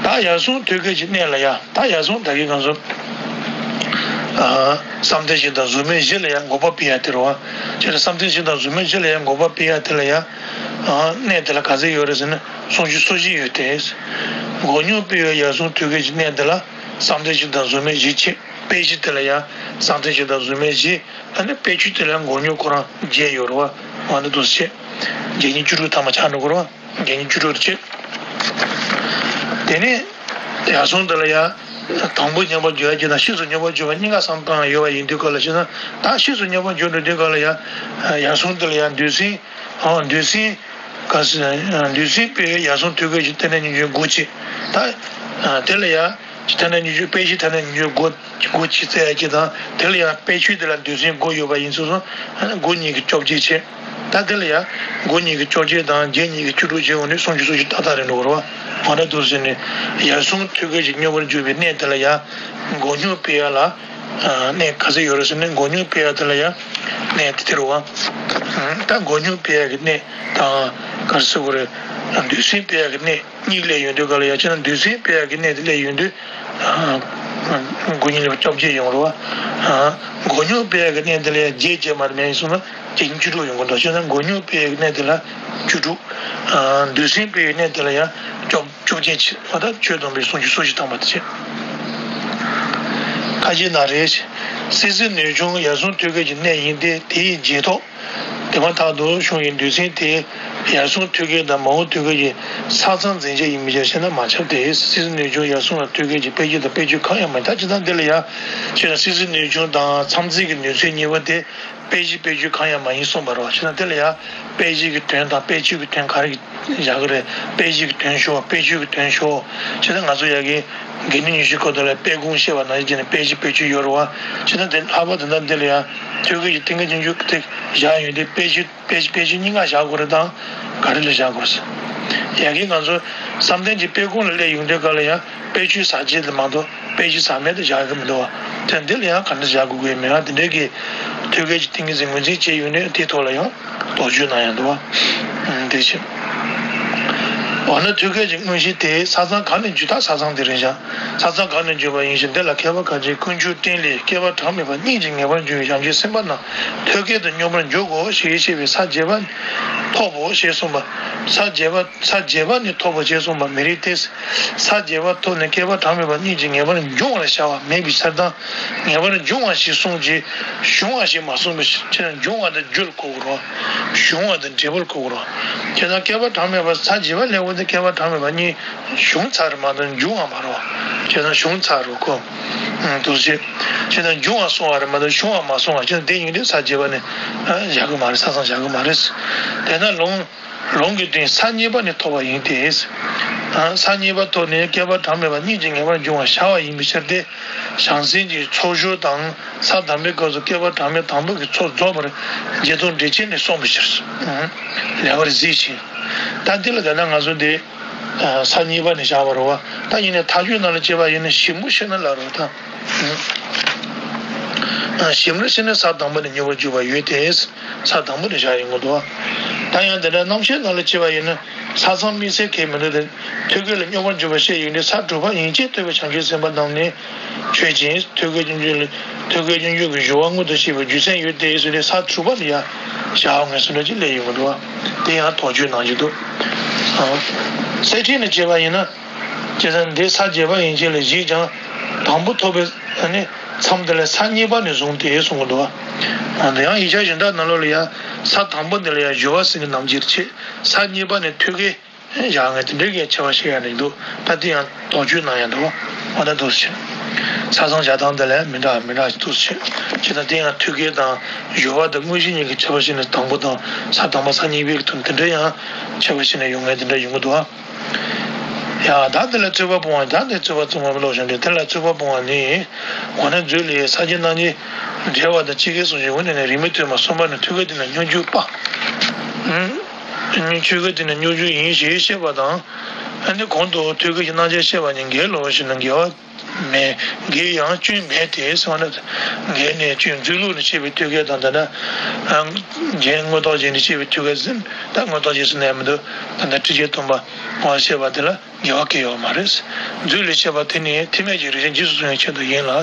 ད་ཡར་སོང་ཐོད་རྒལ་གྱི་གནས་ལ་ཡང་། ད་ཡར་སོང་ད་གིན་གང་སོང་། ཨ། བསམ་གཏན་བཞི་དང་གཟུགས་མེད་བཞི་ལ་ཡང་འགོག་པ་སྤེལ་ཡ་དེ་རེད་བ། ཅེས་བསམ་གཏན་བཞི་དང་གཟུགས་མེད་བཞི་ལ་ཡང་འགོག་པ་སྤེལ་ཡ་དེ་ལ་ཡང་། ཨ། གནས་དེ་ལ་ག་ཚོད་ཡོད་རེད་ཟེར་ན། སུམ་ཅུ་སོ་བཞི་ཡོད་དེ། འགོག་སྙོམས་སྤེལ་བའི་ཡར་སོང་ཐོད་རྒལ་གྱི་གནས་དེ་ལ་བསམ་གཏན་བཞི་དང་གཟུགས་མེད་བཞི་བྱེད། སྤེལ་གཞི་དེ་ལ་ཡང་བསམ་གཏན་བཞི་དང་གཟུགས་མེད་བཞི། ཨ་ནི་སྤེལ་ཆོས་དེ་ལ་འགོག་སྙོམས་ཁོ་རང་བརྒྱད་ཡོད་རེད་བ། འོ་ན་འདུག་སེ་བྱས། བརྒྱད་གཉིས་བཅུ་དྲུག་ཐ་མ་ཆགས་འགྲོ་གི་རེད་བ། བརྒྱད་གཉིས་བཅུ་དྲུག་རེད་བྱས། དེ་ནས་ཡར་སོང་དེ་ལ་ཡང་དང་པོ་སྙོམས་པར་འཇུག་ཡ་གཅིག་དང་ཕྱིས་སུ་སྙོམས་པར་འཇུག་པ་གཉིས་ཀ་བསམ་སྟངས་ཡོད་པ་ཡིན་དུས་སྐབས་ལ་བྱས་ན། ད་ཕྱིས་སུ་སྙོམས་པར་འཇུག་འགྲོ་དུས་སྐབས་ལ་ཡང་ཡར་སོང་དེ་ལ་ཡང་འདོད་སེམས། ཨ། འདོད་སེམས། ག་ཟེར་ན། འདོད་སེམས་སྤེལ་བའི་ཡར་སོང་ཐོད་རྒལ་གྱི་ཐ་སྙད་སྙོམས་འཇུག་དགུ་བྱེད། ད་དེ་ལ་ཡང་ཐ་སྙད་སྙོམས་འཇུག་སྤེལ་གཞི་ཐ་སྙད་སྙོམས་འཇུག་དགུ། དགུ་བྱེད་བཙལ་ཡ་གཅིག་དང་། དེ་ལ་ཡང་སྤེལ་ཆོས་དེ་ལ་འདོད་སེམས་དགུ་ཡོད་པ་ཡིན་ཙང་། དགུ་གཉིས་ཀྱིས་བཅོ་བརྒྱད་བྱེད། ད་དེ་ལ་ཡང་དགུ་གཉིས་ཀྱིས་བཅོ་བརྒྱད་དང་། བརྒྱད་གཉིས་ཀྱིས་བཅུ་དྲུག་བྱེད། འོ་ནི་སུམ་ཅུ་སོ་བཞི་ཏག་ཏག་རེད་འགྲོ་གི་རེད་བ། འོ་ན་འདུག་ཟེར་ནས། ཡར་སོང་ཐོད་རྒལ་གྱི་སྙོམས་པར་འཇུག་པའི་གནས་དེ་ལ་ཡང་འགོག་སྙོམས་སྤེལ་ཡ་ལ། ཨ། གནས་ག་ཚོད་ཡོད་རེད་ཟེར་ན། འགོག་སྙོམས་སྤེལ་ཡ་དེ་ལ་ཡང་གནས་དེ་དེ་རེད་བ། ཨ། ད་འགོག་སྙོམས་སྤེལ་ཡ་གི་གནས་དང་། ག་རེ་ཟེར་དགོས་རེད། འདོད་སེམས་སྤེལ་ཡ་གི་གནས་གཉིས་སླེབས་ཡོང་དུས་སྐབས་ལ་ཡང་། བྱས་ན་འདོད་སེམས་སྤེལ་ཡ་གི་གནས་དེ་སླེབས་ཡོང་དུས། ཨ། དགུ་གཉིས་ལ་བཅོ་བརྒྱད་ཡོང་རེད་བ། ཨ། འགོག་སྙོམས་སྤེལ་ཡ་གི་གནས་དེ་ལ་ཡང་བརྒྱད་བྱས་མ་རེད། མེད་ཡིན་སོང་ན་བརྒྱད་གཉིས་བཅུ་དྲུག་ཡོང་གི་འདུག་བྱས་ན་འགོག་སྙོམས་སྤེལ་ཡ་གི་གནས་དེ་ལ་བཅུ་དྲུག་ཨ། འདོད་སེམས་སྤེལ་ཡ་གི་གནས་དེ་ལ་ཡང་བཅོ་བཅོ་བརྒྱད་བྱེད། འོ་ད་ཆོས་དང་པོའི་སུམ་ཅུ་སོ་བཞི་ཐ་མ་དེ་བྱེད། ཁ་ཅིག་ན་རེ། སྲིད་རྩེ་ནུས་ཆུང་ཡར་སོང་ཐོད་རྒལ་གྱི་གནས་ཡིན་ཏེ། དེ་ཡི་རྗེས་ཐོབ་དེ་མ་ཐག་ཏུ་བྱུང་བའི་འདོད་སེམས་དེ་ཡར་སོང་ཐོད་རྒལ་དང་མར་འོང་ཐོད་རྒལ་གྱི་ས་མཚམས་འཛིན་བྱེད་ཡིན་པའི་ཕྱིར་ཞེ་ན་མ་ཁྱབ་སྟེ། སྲིད་རྩེ་ནུས་ཆུང་ཡར་སོང་ལ་ཐོད་རྒལ་གྱི་སྤེལ་ཆོས་དང་སྤེལ་ཆོས་གང་ཡང་མ། ད་ཅི་ལྟར་འདི་ལ་ཡང་། ཅེ་ན། སྲིད་རྩེ་ནུས་ཆུང་དང་མཚམས་འཛིན་གྱི་ནུས་ཚད་གཉིས་པོ་དེ་སྤེལ་གཞི་སྤེལ་ཆོས་གང་ཡང་མ་ཡིན་གསུངས་པ་རེད་བ། ཅེ་ན། དེ་ལ་ཡང་སྤེལ་གཞི་གི་དོན་དང་སྤེལ་ཆོས་ཀྱི་དོན་ག་རེ་བཞག་གི་རེད། སྤེལ་གཞི་གི་དོན་ཤོག་སྤེལ་ཆོས་ཀྱི་དོན་ཤོག་ཅེ་ན། ང་ཚོ་ཡ་གི་དགེ་འདུན་ཉི་ཤུའི་སྐོར་དེ་ལ་སྤེལ་སྒོམ་བཤད་པ་ནང་བཞིན་བྱས་ནས་སྤེལ་གཞི་སྤེལ་ཆོས་ཡོད་རེད་བ། ཅེ་ན། དེ་ལྷག་པར་དུ་ད་འདི་ལ་ཡང་ཐོད་རྒལ་གྱི་ཏིང་ངེ་འཛིན་འཇུག་དེ་བཞག་ཡོད་དེ། སྤེལ་གཞི་སྤེལ་གཞི་སྤེལ་ཆོས་གཉིས་ཀ་བཞག་དགོས་རེད་དམ། ག་རེ་ལ་བཞག་དགོས་ཟེར། ཡ་གི་ང་ཚོ་བསམ་གཏན་གྱི་སྤེལ་སྒོམ་ལ་སླེབས་ཡོང་དུས་སྐབས་ལ་ཡང་སྤེལ་ཆོས་ཟག་བཅས་དེ་མ་གཏོགས་སྤེལ་གཞི་ཟག་མེད་དུ་བཞག་གི་མི་འདུག་བ། དེ་འདི་ལ་ཡང་ག་འདྲ་བཞག་དགོས་ཀྱི་ཡོད་མེད། ཨ། དེ་འདྲའི་གི་ཐོད་རྒལ་གྱི་ཏིང་ངེ་འཛིན་ངོས་འཛིན་བྱས་ཡོང་ནས་དེའི་ཐོག་ལ་ཡང་དོགས་གཅོད་གནང་ཡང་འདུག་བ། ཨ། དེ་བཞིན། འོ་ན་ཐོད་རྒལ་གྱི་དངོས་གཞི་དེ་ས་མཚམས་གང་ནས་འཇུག་ད་ས་མཚམས་དེ་རེད་བཞག་ས་མཚམས་གང་ནས་འཇུག་པ་ཡིན་ཞིང་། འདི་ལ་མཁས་པ་ཁ་ཅིག་ཀུན་འབྱུང་སྤྲིན་ལས་སྐྱེ་བ་གྲངས་མེད་པ་གཉིས་ཀྱིས་ངེས་པར་འབྱུང་བའི་བྱང་ཆུབ་སེམས་དཔའ་རྣམས་ཐོད་རྒལ་དུ་སྙོམས་པར་འཇུག་གོ་ཞེས་བཤད་པའི་ས་བརྒྱད་པ་ཐོབ་བོ་ཞེས་གསུངས་པ། ས་བརྒྱད་པ་ས་བརྒྱད་པ་ནི་ཐོབ་བོ་ཞེས་གསུངས་པ་མི་རིགས་ཏེ། ས་བརྒྱད་པ་ཐོབ་ནས་སྐྱེ་བ་གྲངས་མེད་པ་གཉིས་ཀྱིས་ངེས་པར་འབྱུང་བར་བྱ་བ་མེད་པའི་ཕྱིར་དང་། ངེས་པར་འབྱུང་བ་ཞེས་གསུངས་ཀྱི། བྱུང་བ་ཞེས་མ་གསུངས་པའི་ཕྱིར། འབྱུང་བ་དེ་རྒྱུར་གོ་དགོས་རེད་བ། བྱུང་བ་དེ་འབྲས་བུར་གོ་དགོས་རེད་བ། བྱས་ཙང་སྐྱེ་བ་གྲངས་མེད་པ་ས་བརྒྱད་པ་ལེའུ་དེ་སྐྱེ་བ་གྲངས་མེད་པ་གཉིས་བྱུང་ཚར་རེད་མ་གཏོགས་འབྱུང་བ་མ་རེད་བ། བྱས་ཙང་བྱུང་ཚར་རེད་ཁོ། ཨ། འདུག་སེ། བྱས་ཙང་འབྱུང་བ་གསུངས་པ་རེད་མ་གཏོགས་བྱུང་བ་མ་གསུངས་པ་བྱས་ཙང་དེ་ཡིན་དུས་ས་བརྒྱད་པ་ནི། ཨ། བཞག་གི་མ་རེད། ས་མཚམས་བཞག་གི་མ་རེད། དེས་ན་ལུང་ལུང་གི་དོན་ས་གཉིས་པ་ནི་ཐོབ་པ་ཡིན་ཏེ། ཨ། ས་གཉིས་པ་ཐོབ་ནས་སྐྱེ་བ་གྲངས་མེད་པ་གཉིས་ཀྱིས་ངེས་པར་འབྱུང་བར་བྱ་བ་ཡིན་པའི་ཕྱིར་ཏེ། བྱང་སེམས་ཀྱི་ཚོགས་སྦྱོར་དང་ས་དང་པོའི་སྐབས་སུ་སྐྱེ་བ་གྲངས་མེད་དང་པོ་གི་ཚོགས་རྫོགས་པར་རྗེ་བཙུན་འགྲེལ་ཆེན་ནས་གསུངས་པའི་ཕྱིར། ཨ། ལེགས་པར་གཟིགས་ཤིག་ད་འདི་ལ་དེ་ན་ང་ཚོ་འདི། ཨ། ས་གཉིས་པ་ནས་བཞག་པ་རེད་བ། ད་ཡིན་ནའི་མཐའ་དཔྱོད་ནང་ལ་བྱས་པ་ཡིན་ན་ཞིབ་མོ་བཤད་ན་ལ་རེད་ད། ཨ། ཞིབ་མོ་བཤད་ན་ས་དང་པོ་ནས་སྙོམས་པར་འཇུག་པ་ཡོད་དེ། ས་དང་པོ་ནས་བཞག་ཡོང་གི་འདུག་ད་ཡང་དེ་འདྲ་རྣམ་བཤད་ནང་ལ་བྱས་པ་ཡིན་ན། ས་མཚམས་དམིགས་བསལ་གང་ཡང་མི་འདུག་སྟེ། ཐོད་རྒལ་ལ་སྙོམས་པར་འཇུག་པ་བཤད་ཡོང་དུས་ས་དྲུག་པ་ཡན་ཆད་ཐོབ་པའི་བྱང་ཆུབ་སེམས་དཔའ་རྣམས་ནི་ཆོས་ཅན། ཐོད་རྒལ་སྙོམས་འཇུག་ལ། ཐོད་རྒལ་སྙོམས་འཇུག་གི་སྦྱོར་བ་མངོན་དུ་བྱེད་པའི་རྒྱུ་མཚན་ཡོད་དེ་ཟེར་ཏེ་ས་དྲུག་པ་ལ་ཡང་བཞག་ངེས་སུ་འདྲ་ཅིག་སླེབས་ཡོང་གི་འདུག་དེ་ཡང་དོགས་གཅོད་གནང་རྒྱུ་འདུག་གསེར་ཕྲེང་ནས་བྱས་པ་ཡིན་ན། བྱས་ཙང་འདི་ས་བརྒྱད་པ་ཡན་ཆད་ལ་བཞེད་ཀྱང་། དང་པོ་ཐོབ་པའི་ནི། མཚམས་དེ་ལ་ས་གཉིས་པ་ནས་བཟུང་སྟེ་གསུང་གི་འདུག་བ། འོ་ན་ཡང་ཡིག་ཆ་གཞན་དག་ནང་ལོགས་ལ་ཡང་ས་དང་པོ་འདི་ལ་ཡང་སྦྱོར་བ་ཟེར་ནས་ནམ་རྒྱུན་བྱེད། ས་གཉིས་པ་ནས་ཐོད་རྒལ་བཞག་ངེས་དེ་འདྲའི་གི་ཁྱད་པར་ཤེས་ཡ་རེད་འདུག་ད་དེ་ཡང་དོགས་གཅོད་གནང་ཡ་འདུག་འོ་ན་འདུག་སེ་བྱེད། ས་མཚམས་བཞག་སྟངས་དེ་ལ་མི་འདྲ་མི་འདྲ་འདུག་སེ་བྱེད། ད་དེ་ཡང་ཐོད་རྒལ་དང་སྦྱོར་བ་དང་དངོས་གཞི་གཉིས་ཀྱི་ཁྱད་པར་ཤེས་ནས་དང་པོ་དང་ས་དང་པོ་ས་གཉིས་པའི་དོན་དེ་འདྲ་ཡང་ཁྱད་པར་ཤེས་ནས་ཡོང་ངེས་དེ་འདྲ་ཡོང་གི་འདུག་ཨ། ཡ་ད་དེ་ལ་རྩོད་པ་སྤོང་བ། ད་དེ་རྩོད་པ་གཙང་མ་ལོག་བཞིན་རེད། དེ་ལ་རྩོད་པ་སྤོང་བ་ནི། འོ་ན་མཛོད་ལས་ས་བཅད་རྣམ་བཅད་འགྲེལ་བ་དང་སྐྱེ་རྒ་གསུམ་གྱི་འོག་ནས་ནི་རིས་མེད་ཐོག་མ་གསུམ་པ་ནི་ཐོད་རྒལ་དེ་ནི་སྙོམས་འཇུག་པ། ཨུམ། ཆོས་སྐད་དེ་ནི་སྙོམས་འཇུག་ཡིན་ཞེས་བཤད་པ་དང་། ཨ་ནི་གོང་དུ་ཐོད་རྒལ་གྱི་རྣམ་བཅད་བཤད་པ་ནི་འགལ་ལོ་ཞེ་ན་འགལ་བ་མེད། འགལ་ཡང་སྐྱོན་མེད་དེ་ཟེར་བ་ནི། འགལ་ནས་སྐྱོན་མཛོད་ལུགས་ལ་བཤད་པའི་ཐོད་རྒལ་དང་། ད་ལྟ་རྒྱན་མངོན་རྟོགས་རྒྱན་ནས་བཤད་པའི་ཐོད་རྒལ་ཟེར། ད་མངོན་རྟོགས་རྒྱན་ཟེར་ན་ཡང་མི་འདུག་ད་ལྟ་ཁྲི་བརྒྱད་སྟོང་པ་བཤད་པ་དེ་ལ་འགལ་བ་གང་ཡང་ཡོད་མ་རེད། མཛོད་ལས་བཤད་པ་དེ་ནི་ཐེག་དམན་གྱི་རིགས་ཅན་རྗེས་སུ་བཟུང་བའི་ཆེད་དུ་ཡིན་ལ།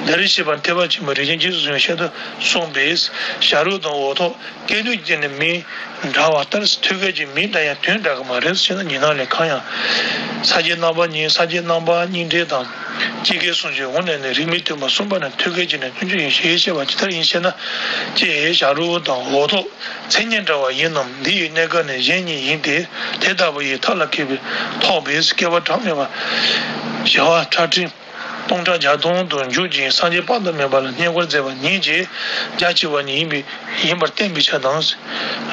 འདིར་བཤད་པ་ཐེག་པ་ཆེན་པོའི་རིགས་ཅན་རྗེས་སུ་བཟུང་བའི་ཆེད་དུ་གསུངས་པས། བྱ་རོག་དང་འོག་ཐོག་སྐད་དོད་ཀྱི་ནི་མིང་འདྲ་བ་ལྟར་ཐོད་རྒལ་གྱི་མིང་འདྲ་ཡང་དོན་འདྲ་གི་མ་རེད་ཅེ་ན། ཉི་སྣང་ལས། གང་ཡང་ས་བཅད་རྣམ་པ་གཉིས། ས་བཅད་རྣམ་པ་གཉིས་འགྲེལ་དང་སྐྱེ་རྒ་གསུམ་གྱི་འོག་ནས་ནི་རིས་མེད་ཐོག་མ་གསུམ་པ་ནི་ཐོད་རྒལ་གྱི་ནི་སྙོམས་འཇུག་ཡིན་ཞེས་བཤད་པ་ཇི་ལྟར་ཡིན་ཞེ་ན། ཅེས་བྱ་རོག་དང་འོག་ཐོག་མཚན་ཉིད་འདྲ་བ་ཡིན་ནམ། འདི་ཡི་གནས་སྐབས་ནི་གཞན་གཉིས་ཡིན་ཏེ། དེ་ལྟ་བུ་ཡི་མཐའ་ལ་ཁེལ་བས་ཐོགས་པས། བསྐལ་པ་གྲངས་མེད་པ་བྱེ་བ་ཁྲག་ཁྲིག་སྟོང་ཕྲག་བརྒྱ་སྟོང་དུ་འཇུག་ཅིང་སངས་རྒྱས་དཔག་ཏུ་མེད་པ་ལ་བསྙེན་བཀུར་མཛད་པ་ཉིད་ཀྱིས་རྒྱ་ཆེ་བ་ཉིད་ཡིན་པའི་ཡིན་པར་བསྟན་པའི་ཕྱིར་དང་།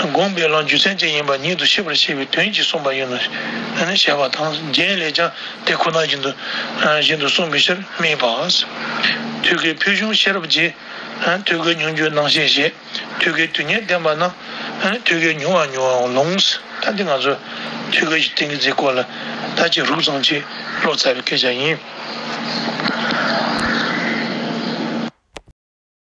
བསྒོམས་པས་ལམ་རྒྱུ་མཚན་ཅན་ཡིན་པ་ཉིད་དུ་ཤེས་པར་བྱེད་པའི་དོན་གྱིས་གསུངས་པ་ཡིན་ནོ། ཞེས་པ་དང་། རྒྱན་ལས་ཀྱང་དེ་ཁོ་ན་བཞིན་དུ་བཞིན་དུ་གསུངས་པའི་ཕྱིར་སྨྲས་པ། ཐོད་རྒལ་ཕུལ་བྱུང་ཤེས་རབ་ཀྱི། ཐོད་རྒལ་སྙོམས་འཇུག་རྣམ་བཤད་བཤད། ཐོད་རྒལ་དུས་མཉམ་བསྟན་པ་ན། ཐོད་རྒལ་མྱུར་བ་མྱུར་བའང་ལོངས། ད་འདི་ང་ཚོ་ཐོད་རྒལ་གྱི་ཏིང་ངེ་འཛིན་སྐོར་ལ་ད་ཅིག་རུབ་ཙམ་ཅིག་ཀློག་ཚར་བའི་སྐད་ཆ་ཡིན།